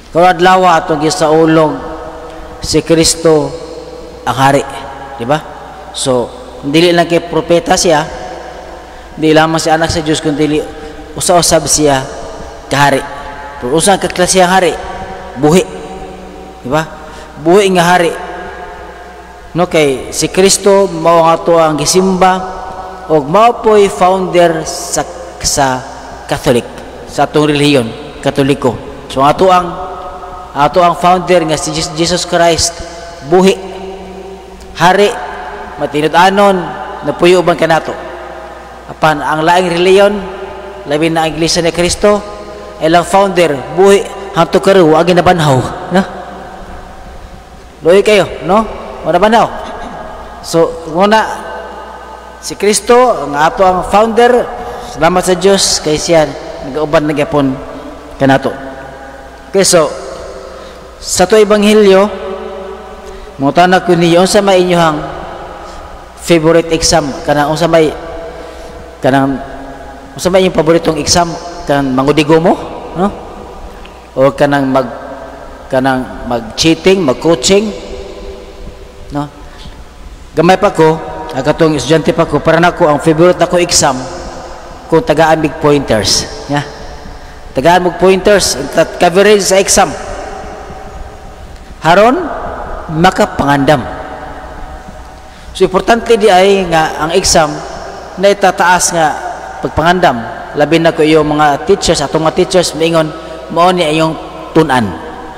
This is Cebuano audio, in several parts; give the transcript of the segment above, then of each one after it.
Karon adlaw atong gisaulog si Kristo ang hari, di ba? So, dili lang kay propeta siya, di lamang si anak sa Dios, kundi usa-usab siya kahari. Pero usa ka klase ang hari, buhi. Di ba? Buhi nga hari. No, kay si Kristo mao nga ato ang gisimba og mao po'y founder sa Catholic, sa atong relihiyon, Katoliko. So ato ang founder nga si Jesus Christ, buhi, hari, matinud-anon, napuyo uban kanato. Apan ang laing relihiyon, labi na ang Iglesia ni Kristo, ilang founder buhi hangtod karon, wa ginabanhaw, no? Luoy kayo, no? Wa nabanhaw. So muna si Kristo ang ato ang founder. Salamat sa Dios kay siya nagauban na gyapon kanato. Okay, so sa to ebanghelyo, mangutana ko niyo, unsa may inyohang favorite exam? Kanang unsa may, kanang unsa may inyong paboritong exam? Kanang mangudigo mo, no? O kanang mag cheating, mag-coaching, no? Gamay pa ko, ang katong estudyante pa ko, para nako ang favorite ako exam kung tagaan mig pointers, ya. Tagaan mo pointers, coverage sa exam. Haron makapangandam. So importante di ay nga ang exam na itataas nga pagpangandam, labi na ko iyong mga teachers, atong mga teachers maingon mao ni iyong tun-an,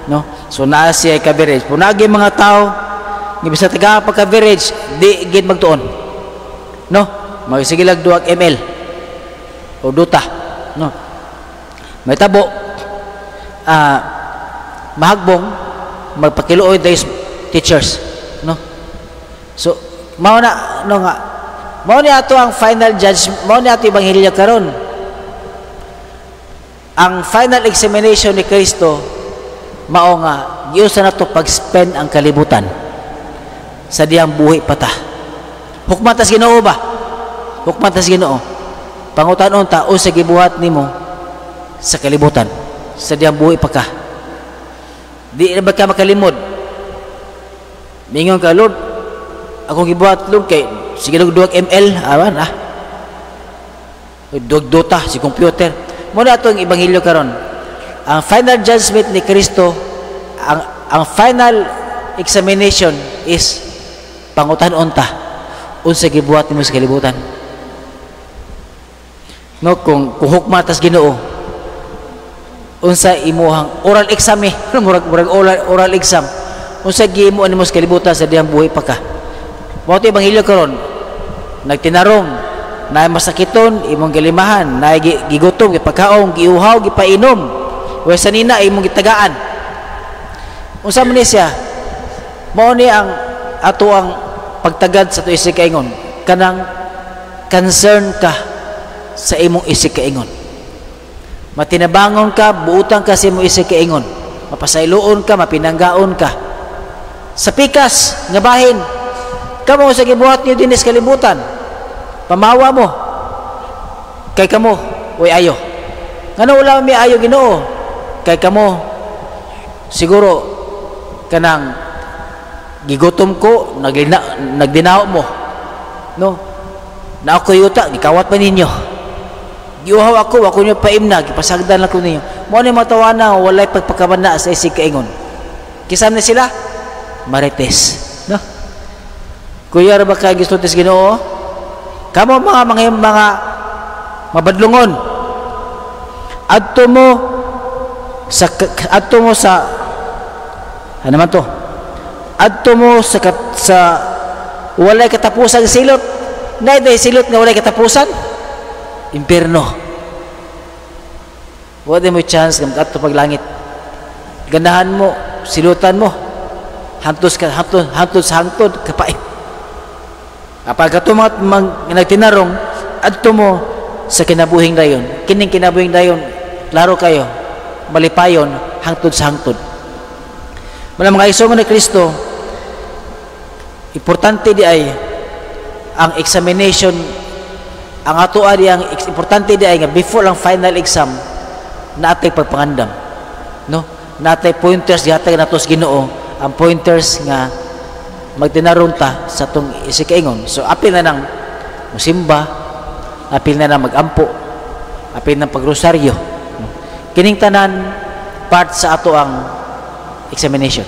no? So naa siya coverage. Kung naagi mga tao nga bisa taga pa coverage, di gid magtuon, no? Magsige lag duag ML o Dota, no? May tabo mahagbong magpakiluoy dahil teachers, no? So mao na, no, nga mao ni ato ang final judge, mao ni ato ebanghelyo karon. Ang final examination ni Kristo mao nga giusa nato pag-spend ang kalibutan sa diyang buhi pa ta. Hukman tas Ginoo ba? Hukman tas Ginoo. Pangutan-on ta unsa gibuhat nimo sa kalibutan sa diyang buhi pa ka. Di na ba ka makalimod? Mingon ka, "Lord, akong gibuhat, Lord, kay sige lang duwag ML, awan ah. Duwag Dota, si computer." Mao na atong ebanghelyo karon. Ang final judgment ni Kristo, ang final examination is pangutan-on ta unsa gibuhat nimo sa kalibutan. No, kung hukma tas Ginoo, unsa imuhang oral exam eh, murag oral exam. Unsa gihimo nimo sa kalibutan sa diyang buhi pa ka? Mao to ebanghelyo karon. Nagtinarong, naay masakiton, imong gilimahan, naay gigutom, gipakaon, giuhaw, gipainom. Way sanina, imong gitagaan. Unsa man ni siya? Mao ni ang ato ang pagtagad sa ato isig kaingon. Kanang concern ka sa imong isig kaingon. Matinabangon ka, buutan ka sa imong isig kaingon. Mapasayloon ka, mapinanggaon ka. Sa pikas nga bahin, kamo sa gibuhat niyo dinhi sa kalibutan, pamawa mo kay kamo way ayo. Ngano wala mi ayo, Ginoo? Kay kamo siguro kanang gigutom ko, nagdinaw mo, no? Na ako yuta, gikawat pa ninyo. Giuhaw ako, ako niyo paimna, gipasagdan lang ko ninyo. Mao ni matawana, walay pagpakabana sa isig kaingon. Kinsa na sila? Marites, no? Kuya ra ba kay gisulti sa Ginoo? Kamo mga mabadlungon. Adto mo sa ano man to? Adto mo sa walay katapusan silot. Nay day silot nga walay katapusan? Impierno. Wala mo chance nga adto paglangit. Ganahan mo, silutan mo. Hantos ka, hantos, hantos sa hangtod kapait. Kapag kato mga nagtinarong, adto mo sa kinabuhing dayon. Kining kinabuhing dayon, klaro kayo, malipayon, hangtod sa hangtod. Muna mga igsoon ni Kristo, importante di ay ang examination, ang ato di ang importante di ay nga before ang final exam na atay pagpangandam, no? Natay pointers gihatag nato sa Ginoo, ang pointers nga magtinarong ta sa atong isikaingon. So apil na nang musimba, apil na nang magampo, apil nang pagrosaryo. Kining tanan part sa ato ang examination.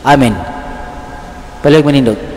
Amen. Palihog manindog.